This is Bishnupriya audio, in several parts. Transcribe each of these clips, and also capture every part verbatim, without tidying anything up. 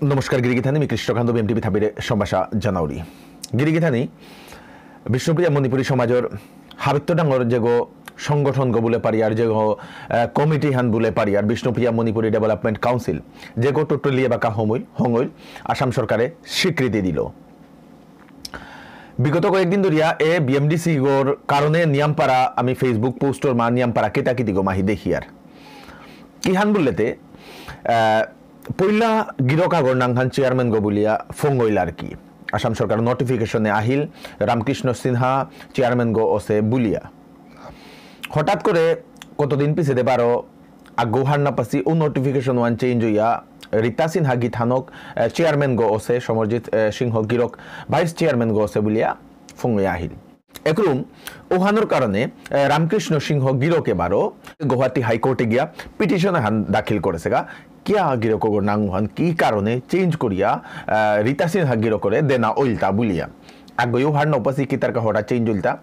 নমস্কার গিরিগিথানি, মি কৃষ্ণকান্ত, বিএমটিভি থাপিরে সম্ভাষা জানাউরি। গিরিগিথানি, বিষ্ণুপ্রিয়া মণিপুরী সমাজর হাবিত্ত ডাঙর যেগো সংগঠন গো বুলে পারিয়ার, যেগো, আহ, কমিটি হান বুলে পারিয়ার, বিষ্ণুপ্রিয়া মণিপুরী ডেভেলপমেন্ট কাউন্সিল, যেগো টোটালি এবাকা হমইল, হঙইল, আসাম সরকারে স্বীকৃতি দিল। বিগত কয়েকদিন ধরিয়া এ বিএমডিসি গর কারণে নিয়ামপারা আমি Facebook পোস্টর মা নিয়ামপারা কেতা কিতিগো মাহি দেখিয়ার। কিহান বুললেতে, আহ, পইলা গিরক আগর নাঙহান চেয়ারম্যান গো বুলিয়া ফঙইল আর কি। আসাম সরকার নোটিফিকেশনে আহিল, রামকৃষ্ণ সিনহা চেয়ারম্যান গো অসে বুলিয়া। হঠাৎ করে কতদিন পিছেদে বারো আগৌ হার না পাসি ও নোটিফিকেশন ওয়ান চেঞ্জ হইয়া রীতা সিনহা গিথানক, আহ, চেয়ারম্যান গো অসে, সমরজিৎ, আহ, সিংহ গিরক ভাইস চেয়ারম্যান গো অসে বুলিয়া ফঙইয়া আহিল। একরুম ওহানোর কারণে, আহ, রামকৃষ্ণ সিংহ গিরকে বারো গুয়াহাটি হাইকোর্টে গিয়া পিটিশন হান দাখিল করেসেগা। কিয়া গিরকগর নাঙহান কি কারণে চেঞ্জ করিয়া, আহ, রীতা সিনহা গিরকরে দেনা অইলতা বুলিয়া। আগয়ও হার না পাসি কিতার কা হঠাৎ চেঞ্জ অইলতা।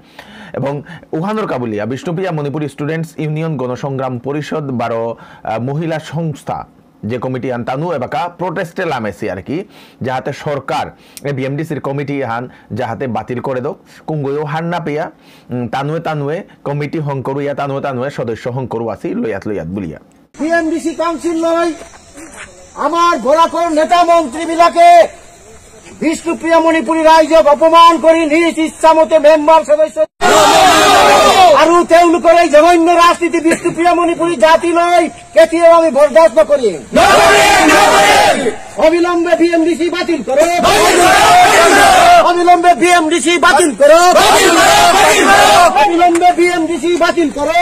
এবং উহানোর কা বুলিয়া বিষ্ণুপ্রিয়া মণিপুরী স্টুডেন্টস ইউনিয়ন গণসংগ্রাম পরিষদ বারো, আহ, মহিলা সংস্থা যে কমিটি হান তানু এবাকা প্রোটেস্টে লামেসি আর কি, যাহাতে সরকার এ বিএমডিসির কমিটি হান যাহাতে বাতিল করে দোক, কুঙ্গয়ও হার না পেয়া, উম, তানুয়ে তানুয়ে কমিটি হঙকরুয়া, তানুয়ে তানুয়ে সদস্য হঙকরু আসি লয়াত লয়াত বুলিয়া। বিএমডিসি কাউন্সিল লই আমার বরাকর নেতা মন্ত্রী বিলাকে বিষ্ণুপ্রিয়া মণিপুরী রাইজক অপমান কৰি নিজ ইচ্ছা মতে মেম্বাৰ সদস্য আৰু তেওঁলোকৰ এই জঘন্য ৰাজনীতি বিষ্ণুপ্ৰিয়া মণিপুৰী জাতিলৈ কেতিয়াও আমি বৰদাস্ত নকৰিম। অবিলম্বে বিএমডিসি বাতিল করো। অবিলম্বে বিএমডিসি বাতিল করো। অবিলম্বে বিএমডিসি বাতিল করো।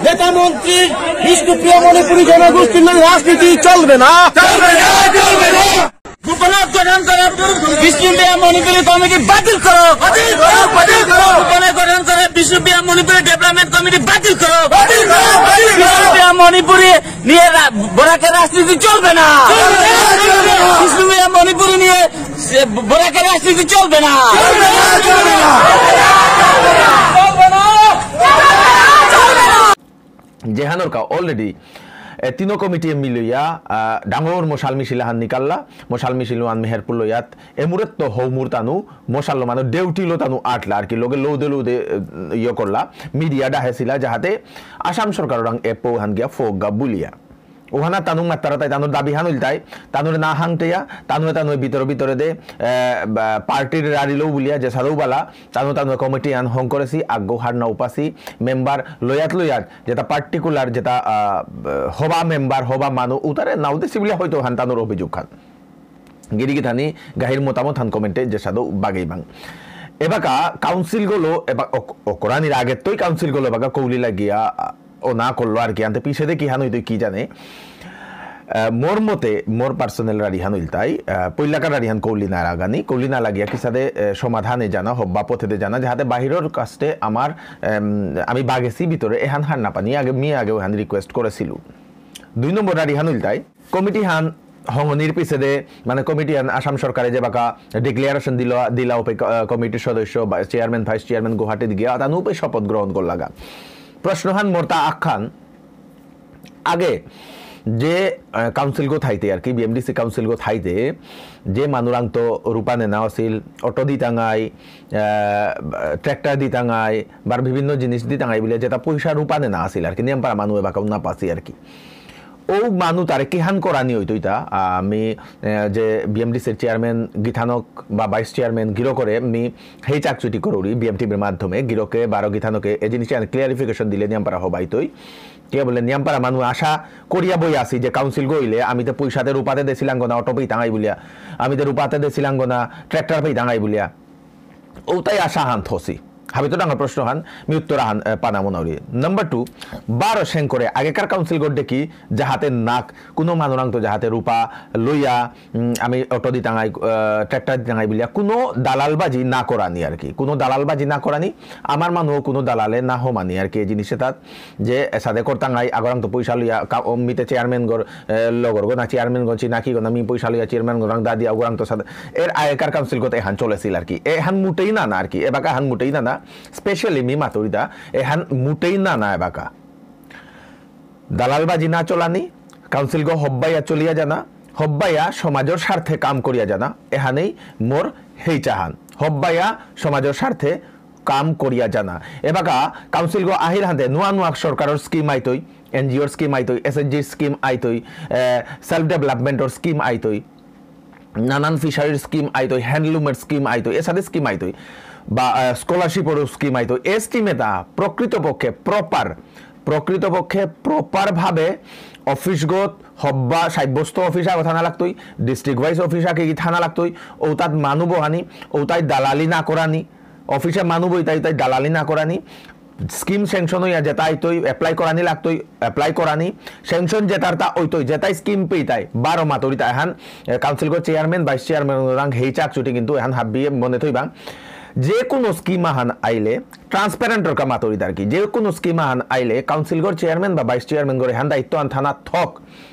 নেতা মন্ত্রীর বিষ্ণুপ্রিয়া মণিপুরী জনগোষ্ঠীর রাজনীতি চলবে না। ভূপনাথ গঠন করে বিষ্ণুপ্রিয়া মণিপুরী কমিটি বাতিল করো। বাতিল করো, বাতিল করো। ভূপনাথ গঠন করে বিষ্ণুপ্রিয়া মণিপুরী ডেভেলপমেন্ট কমিটি বাতিল করো। বাতিল করো, বাতিল করো। বিষ্ণুপ্রিয়া মণিপুরী নিয়ে রা-, বরাকের রাজনীতি চলবে না। চলবে না, চলবে না। বিষ্ণুপ্রিয়া মণিপুরী নিয়ে সে বরাকের রাজনীতি চলবে না। চলবে না, চলবে না। চলবে না। যেহানোর কা already, এ, তিনো কমিটি মিলিয়া, আ, ডাঙর মশাল মিছিল আহান নিকাললা, মশাল মিছিল আন মেহেরপুর লয়াত, এমুরেত্ত হৌমুর তানু, মশাল মানে ডিউটি লো তানু আটলা আর কি, লগে লৌদে লৌদে, এ, ইয়ে করলা, মিডিয়া ডাহেসিলা, যাহাতে আসাম সরকার ওরাং এপো হান গিয়া ফোক গা বুলিয়া। ওহানা তানু মাত্তারা তাই, তানুর দাবি হান ইলতাই, তানুর না হাংতেয়া, তানুয়ে তানুয়ে ভিতরে ভিতরে দে, এ, বা, পার্টির রারিলো বুলিয়া যে সাদৌ বালা, তানু তানু কমিটি আন হং করেসি, আগ্গো হার না উপাসি, মেম্বার লয়াত লয়াত, যেটা পার্টিকুলার, যেটা, আ, হবা মেম্বার, হবা মানু, উতারে নাও দেসি বুলিয়া হয়তো হান তানুর অভিযোগ হান। গিরি গিথানি গাহির মতামত হান কমেন্টে যে সাদৌ বাগেই বাং। এবাকা কাউন্সিল গলো, এবা অক-, অকরানির আগে তৈ কাউন্সিল গলো এবাকা কৌলি লাগিয়া, আ, ও না করলো আর কি, আনতে পিছেদে কি হান হইতো কি জানে। আহ, মোর মতে, মোর পার্সোনাল রাড়ি হান ইলতাই, আহ, পইলাকার রাড়ি হান কৌলি না রাগানি, কৌলি না লাগিয়া কিসাদে, আহ, সমাধানে জানা, হব্বা পথেদে জানা, যাহাতে বাহিরর কাস্টে আমার, এম, আমি বাগেসি ভিতরে এহান হার না পানি, আগে মি আগে ওহান রিকোয়েস্ট করেসিলু। দুই নম্বর রাড়ি হান ইলতাই, কমিটি হান হঙনির পিছেদে, মানে কমিটি হান আসাম সরকারে যে বাকা ডিক্লারেশন দিল, দিলা উপে ক-, আহ, কমিটির সদস্য বা চেয়ারম্যান, ভাইস চেয়ারম্যান গুয়াহাটিত গিয়া, তানু উপে শপথ গ্রহণ করলাগা। প্রশ্ন হান মোরতা আখান, আগে যে, আহ, কাউন্সিল গো থাইতে আর কি, বিএমডিসি কাউন্সিল গো থাইতে, যে মানুরাংতো রূপা নেনা আছিল, অটো দিতাঙাই, আহ, ট্র্যাক্টর দিতাঙাই, বারো বিভিন্ন জিনিস দিতাঙাই বুলে যেটা পয়সা রূপা নেনা আছিল আর কি, নিয়াম পারা মানু এবাকাও না পাসি আর কি। ও মানু তারে কিহান করানি হইতো ইতা, আহ, আমি, আহ, যে বিএমডিসির চেয়ারম্যান গিথানক বা ভাইস চেয়ারম্যান গিরকরে আমি হেই চাকচুটি করুরি বিএমটিভির মাধ্যমে গিরকে বারো গিথানকে এ জিনিস ক্লিয়ারিফিকেশন দিলে নিয়াম পারা হবাইতই। কে বুলে নিয়াম পারা মানু আশা করিয়া বই আসি যে কাউন্সিল গইলে আমি তো পয়সাতে রূপাতে দেসিলাঙ্গ না অটো পেইতাঙাই বুলিয়া, আমি তো রূপাতে দেসিলাঙ্গ না ট্র্যাক্টর পেইতাঙাই বুলিয়া। ওটাই আশা হান থসি। হাবিতো ডাঙর প্রশ্ন হান, মি উত্তর হান, এ, পানা মনাউরি। নাম্বার টু, বারো সেন করে আগেকার কাউন্সিল গো দেখি যাহাতে নাক, কোনো মানুরাংতো যাহাতে রূপা লইয়া, উম, আমি অটো দিতাঙাই, আহ, ট্র্যাক্টর দিতাঙাই বুলিয়া, কোনো দালালবাজি না করানি আর কি। কোনো দালালবাজি না করানি, আমার মানু কোনো দালালে না হমানি আর কি। এই জিনিসে তাত যে এসাদে করতাঙাই, আগরাংতো পয়সা লইয়া, কা-, ও মিতে চেয়ারম্যান গর, এ, লগর গো না চেয়ারম্যান গো, চিনাকি গো না, মি পয়সা লইয়া চেয়ারম্যান গরাং দাদি, আগরাংতো সাদে। এর আগেকার কাউন্সিল গত এহান চলেছিল আর কি। এহান মুটেই না না আর কি। এবাকা হান মুটেই না না। স্পেশালি মি মাতুরিতা, এহান মুটেই না না এবাকা। দালালবাজি না চলানি, কাউন্সিলগ হব্বাইয়া চলিয়া যানা, হব্বাইয়া সমাজর স্বার্থে কাম করিয়া যানা, এহানেই মোর হেইচাহান। হব্বাইয়া সমাজর স্বার্থে কাম করিয়া যানা। এবাকা কাউন্সিলগ আহিল হানতে নুয়া নুয়া সরকারর স্কিম আইতই, এনজিওর স্কিম আইতই, এসএইচজির স্কিম আইতই, এ, সেলফ ডেভেলপমেন্টর স্কিম আইতই, নানান ফিশারির স্কিম আইতই, হ্যান্ডলুমের স্কিম আইতই, এসাদে স্কিম আইতই, বা, এ, স্কলারশিপর স্কিম আইতই। এ স্কিম এতা প্রকৃতপক্ষে প্রপার, প্রকৃতপক্ষে প্রপারভাবে অফিসগত হব্বা সাব্যস্ত অফিস আগ থানা লাগতই, ডিস্ট্রিক্ট ওয়াইজ অফিস আগে থানা লাগতই, ও তাত মানু বহানি, ও তাই দালালি না করানি, অফিসে মানু বই তাই তাই দালালি না করানি, স্কিম স্যাংশন হইয়া যেতাই তৈ অ্যাপ্লাই করানি লাগতই, অ্যাপ্লাই করানি, স্যাংশন যেতার তা ওই তৈ যেতাই স্কিম পেই তাই বারো মাতুরি তাই হান, এ, কাউন্সিলগর চেয়ারম্যান, ভাইস চেয়ারম্যান রাং হেই চাক চুটি কিন্তু এহান হাব্বিয়ে মনে থইবাং। যে কোনো স্কিম আহান আইলে ট্রান্সপারেন্টর কা মাতুরি তার কি, যে কোনো স্কিম আহান আইলে কাউন্সিলগর চেয়ারম্যান বা ভাইস চেয়ারম্যানগর এহান দায়িত্ব আন থানা থক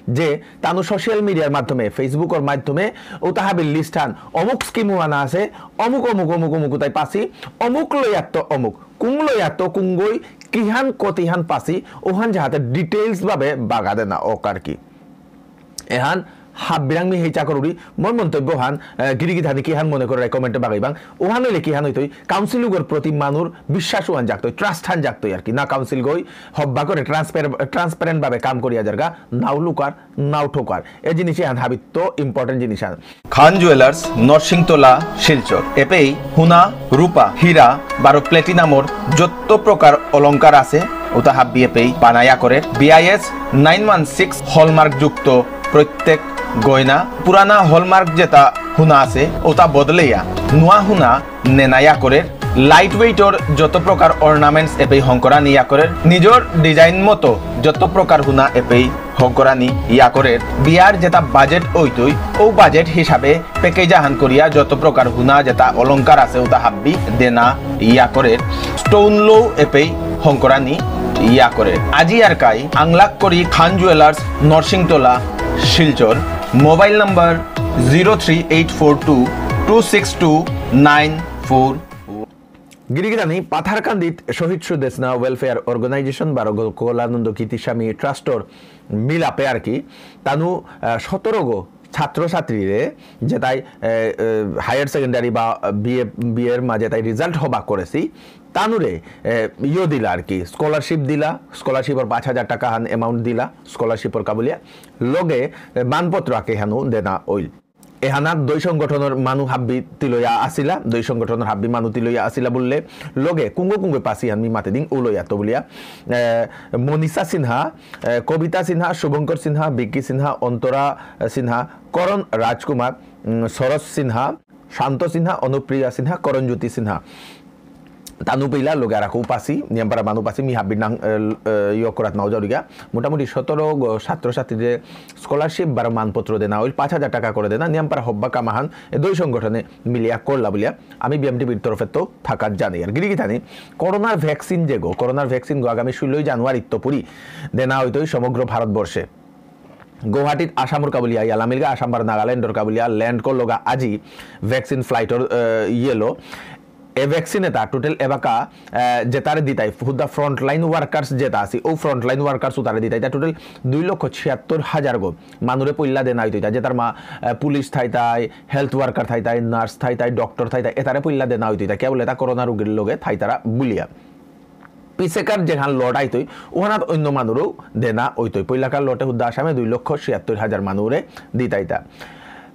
যে তানু সোশ্যাল মিডিয়ার মাধ্যমে, ফেসবুকর মাধ্যমে ও তাহাবির লিস্ট হান অমুক স্কিম আনা আছে, অমুক, অমুক, অমুক, অমুক উতাই পাসি, অমুক লয়াত্ত অমুক, কুং লয়াত্ত কুংগই, কিহান কতিহান পাসি, ওহান যাহাতে ডিটেইলস ভাবে বাগা দেনা ওক আর কি। এহান হাব্বিরাং মি হেই চাকরুরি, মোর মন্তব্য হান, এ, গিরিগিথানি কিহান মনে করে কমেন্টে বাগাইবাং, ওহান হইলে কিহান হইতই, কাউন্সিল উগর প্রতি মানুর বিশ্বাস ওহান জাগতই, ট্রাস্ট হান জাগতই আর কি, না কাউন্সিল গই হব্বা করে ট্রান্সপারেন্ট ভাবে কাম করিয়া যারগা, নাও লুকার, নাও ঠোকার। এ জিনিস এহান হাবিত্ত ইম্পর্টেন্ট জিনিস হান। খান জুয়েলার্স, নরসিংতলা, শিলচর। এপেই হুনা, রূপা, হীরা, বারো প্লেটিনামর যত প্রকার অলংকার আছে, ওতা হাব্বি এপেই বানায়া করে। BIS nine one six hallmark যুক্ত প্রত্যেক গয়না, পুরানা হলমার্ক যেটা হুনা আছে, ওতা বদলেয়া নুয়া হুনা নেনা ইয়া করে। লাইট ওয়েটর যত প্রকার অর্নামেন্টস এপেই হংকরানি ইয়া করে। নিজর ডিজাইন মতো যত প্রকার হুনা এপেই হংকরানি ইয়া করে। বিয়ার যেটা বাজেট ওইতই, ও বাজেট হিসাবে প্যাকেজ আহান করিয়া যত প্রকার হুনা যেটা অলংকার আছে, ওটা হাব্বি দেনা ইয়া করে। স্টোন লো এপেই হংকরানি ইয়া করে। আজি আর কাই আংলাক করি Khan jewellers, Narsingtola, Silchar. Mobile number zero three eight four two two six two nine four. গিরিগিরানি পাথারকান্দিত শহীদ সুদেশনা ওয়েলফেয়ার অর্গানাইজেশন বারো গোকুলানন্দ গীতিস্বামী ট্রাস্টর মিলাপে আর কি, তানু, আহ, সতেরো গো ছাত্রছাত্রীরে যেটাই, এ, এ, হায়ার সেকেন্ডারি বা বিএ, বিএর মাঝে তাই রেজাল্ট হবা করেছি, তানুরে, এ, ইয়ো দিলা আর কি, স্কলারশিপ দিলা, স্কলারশিপর পাঁচ হাজার টাকা হান অ্যামাউন্ট দিলা, স্কলারশিপর কাবুলিয়া, লগে, এ, মানপত্র আকে হানু দেনা ওইল। এহানাত দুই সংগঠনর মানু হাব্বি তিলয়া আসিলা, দুই সংগঠনর হাব্বি মানু তিলয়া আসিলা বুললে, লগে কুঙ্গ কুঙ্গ পাসি হান মি মাতে দিং উলয়া তো বুলিয়া, এ, মনীষা সিনহা, এ, কবিতা সিনহা, শুভঙ্কর সিনহা, বিকি সিনহা, অন্তরা সিনহা, করণ রাজকুমার, উম, শরৎ সিনহা, শান্ত সিনহা, অনুপ্রিয়া সিনহা, করণজ্যোতি সিনহা। তানু পেইলা লগে আর আকো পাসি, নিয়ামপারা মানু পাসি, মি হাব্বির নাং, এ, এ, ইয়করাত নাও যাওরিগা। মোটামুটি সতেরো গো ছাত্রছাত্রীদের স্কলারশিপ বারো মানপত্র দেনা হইল, পাঁচ হাজার টাকা করে দেনা, নিয়ামপারা হব্বা কামাহান, এ দুই সংগঠনে মিলিয়া করলা বুলিয়া, আমি বিএমটিভির তরফে তো থাকাত জানি। আর গিরিগিথানি, করোনার ভ্যাকসিন যে গো, করোনার ভ্যাকসিন গো আগামী ষোলোই জানুয়ারি তো পুরি দেনা হইতই সমগ্র ভারতবর্ষে। গুয়াহাটিত আসামর কাবুলিয়া ইয়ালা মিলগা, আসাম বারো নাগাল্যান্ডর কাবুলিয়া ল্যান্ড করলগা আজি ভ্যাকসিন ফ্লাইটর, এ, ইয়েলো। এ ভ্যাকসিন এটা টোটাল এবাকা, এ, যেতারে দিতাই, হুদা ফ্রন্টলাইন ওয়ার্কার্স যেটা আছে, ও ফ্রন্টলাইন ওয়ার্কার্স উতারে দিতাই, এটা টোটাল দুই লক্ষ ছিয়াত্তর হাজার গো মানুরে পইলা দেনা হইতো, এটা যেতার মা, এ, পুলিশ থাইতাই, হেলথ ওয়ার্কার থাইতাই, নার্স থাইতাই, ডক্টর থাইতাই, এতারে পইলা দেনা হইতো, এটা কে বলে, এটা করোনা রোগীর লগে থাইতারা বুলিয়া। পিছেকার যেখান লট আইতই, ওখানাত অন্য মানুরও দেনা ওইতই। পইলাকার লটে হুদ্দা আসামে দুই লক্ষ ছিয়াত্তর হাজার মানুরে দিতাইতা।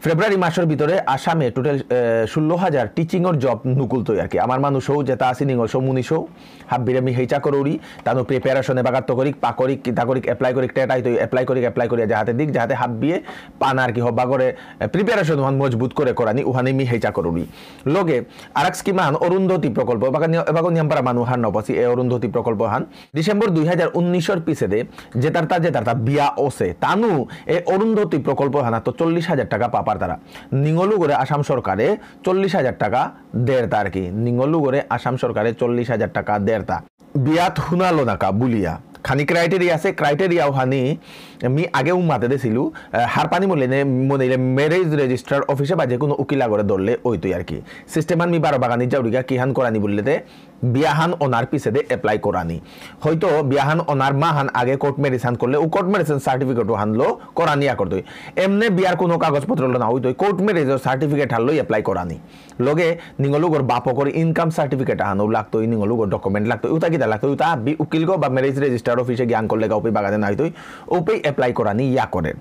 ফেব্রুয়ারি মাসের ভিতরে আসামে টোটাল, এ, ষোলো হাজার টিচিংর জব নুকুলতই আর কি। আমার মানুষও যেটা আছে, নিঙলসও মুনিসও, হাব্বিরে মি হেইচা করুরি, তানু প্রিপারেশনে বাগাত করিক, পা করিক, কিতা করিক, এপ্লাই করিক, টেট আইতই, এপ্লাই করিক, এপ্লাই করিয়া যাহাতে দিক, যাহাতে হাব্বিয়ে পান আর কি হবা করে, এ, প্রিপারেশন ওহান মজবুত করে করানি, উহানে মি হেইচা করুরি। লগে, আরাক স্কিম আহান অরুন্ধতী প্রকল্প, এবাকা নিয়-, এবাকা নিয়ামপারা মানু হান নবসি, এ অরুন্ধতী প্রকল্প হান। ডিসেম্বর দুই হাজার উনিশর পিছেদে, যেতারতা, যেতারতা বিয়া ওসে, তানু এ অরুন্ধতী প্রকল্প হানাত চল্লিশ হাজার টাকা পাপার তারা। নিঙলু করে আসাম সরকারে চল্লিশ হাজার টাকা দেরতা আর কি। নিঙলু করে আসাম সরকারে চল্লিশ হাজার টাকা দেরতা। বিয়াত হুনালো নাকা বুলিয়া। খানি ক্রাইটেরিয়া আছে, ক্রাইটেরিয়া ওহানি মি আগেও মাতে দেসিলু, আহ, হারপানি মনেইলে, মনেইলে ম্যারেজ রেজিস্ট্রার অফিসে বা যে কোনো উকিল আগরে ধরলে ওইতই আর কি। সিস্টেম আন মি বারো বাগানি যাউরিগা কিহান করানি বুললেতে, বিয়াহান অনার পিছেদে এপ্লাই করানি। হয়তো বিয়াহান অনার মাহান আগে কোর্ট ম্যারেজ হান করলে, ও কোর্ট ম্যারেজ সার্টিফিকেট হানলো করানি ইয়া করতই। এমনে বিয়ার কোনো কাগজপত্র না হইতই, কোর্ট ম্যারেজ সার্টিফিকেট হানলো এপ্লাই করানি। লগে নিঙলুগর বাপকর ইনকাম সার্টিফিকেট আহানো লাগতই, নিঙলুগর ডকুমেন্ট লাগতই, উতা কিতা লাগতই, উতা বি উকিলগো বা ম্যারেজ রেজিস্ট্রার অফিসে গিয়ান করলে গাউপি বাগাদে নাইতই, উপেই এপ্লাই করানি ইয়া করে।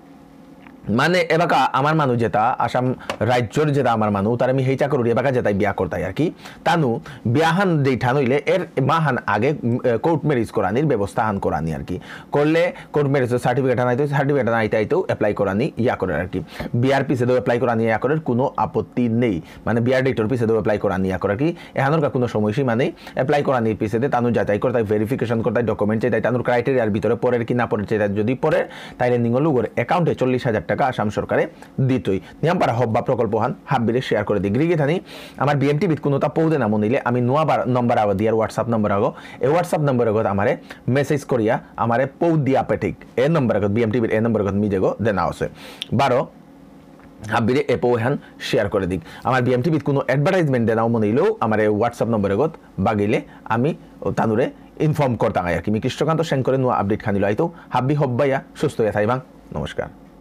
মানে এবাকা আমার মানু যেতা, আসাম রাজ্যর যেতা আমার মানু, তার আমি হেইচা করুরি এবাকা যেতাই বিয়া করতাই আর কি। তানু বিয়াহান দেই ঠান হইলে এর মাহান আগে, উম, এ, কোর্ট ম্যারেজ করানির ব্যবস্থা হান করানি আর কি। করলে কোর্ট ম্যারেজ সার্টিফিকেট আনাইতে, সার্টিফিকেট আনাইতে আইতেও এপ্লাই করানি ইয়া করে আর কি। বিয়ার পিছেদেও এপ্লাই করানি ইয়া করে, কোনো আপত্তি নেই। মানে বিয়ার ডেটর পিছেদেও এপ্লাই করানি ইয়া করে আর কি। এহানোর কা কোনো সময়সীমা নেই। এপ্লাই করানির পিছেদে তানু যাচাই করতাই, ভেরিফিকেশন করতাই, ডকুমেন্ট চাইতাই, তানুর ক্রাইটেরিয়ার ভিতরে পড়ের কি না পড়ের চাইতাই। যদি পড়ের, তাইলে নিঙলুগর অ্যাকাউন্টে চল্লিশ হাজার টাকা আসাম সরকারে দিতই। নিয়ামপারা হব্বা প্রকল্প হান হাব্বিরে শেয়ার করে দিক। গিরিগিথানি আমার বিএমটিভিত কোনো তা পৌদে না মনিলে আমি নোয়া বার নম্বর আগো দিয়ার, WhatsApp নম্বর আগো। এ WhatsApp নম্বর আগত আমারে মেসেজ করিয়া আমারে পৌ দিয়া পেঠিক। এ নম্বর আগত, বিএমটিভির এ নম্বর আগত মি যেগো দেনা আছে। বারো, হাব্বিরে এ পৌ হান শেয়ার করে দিক। আমার বিএমটিভিত কোনো অ্যাডভার্টাইজমেন্ট দেনাও মনিলেও আমারে WhatsApp নম্বর আগত বাগিলে আমি তানুরে ইনফর্ম করতাম আর কি। মি কৃষ্ণকান্ত সেন করে নোয়া আপডেট খানিলো আইতো। হাব্বি হব্বাইয়া সুস্থ হইয়া থাইবাং। নমস্কার।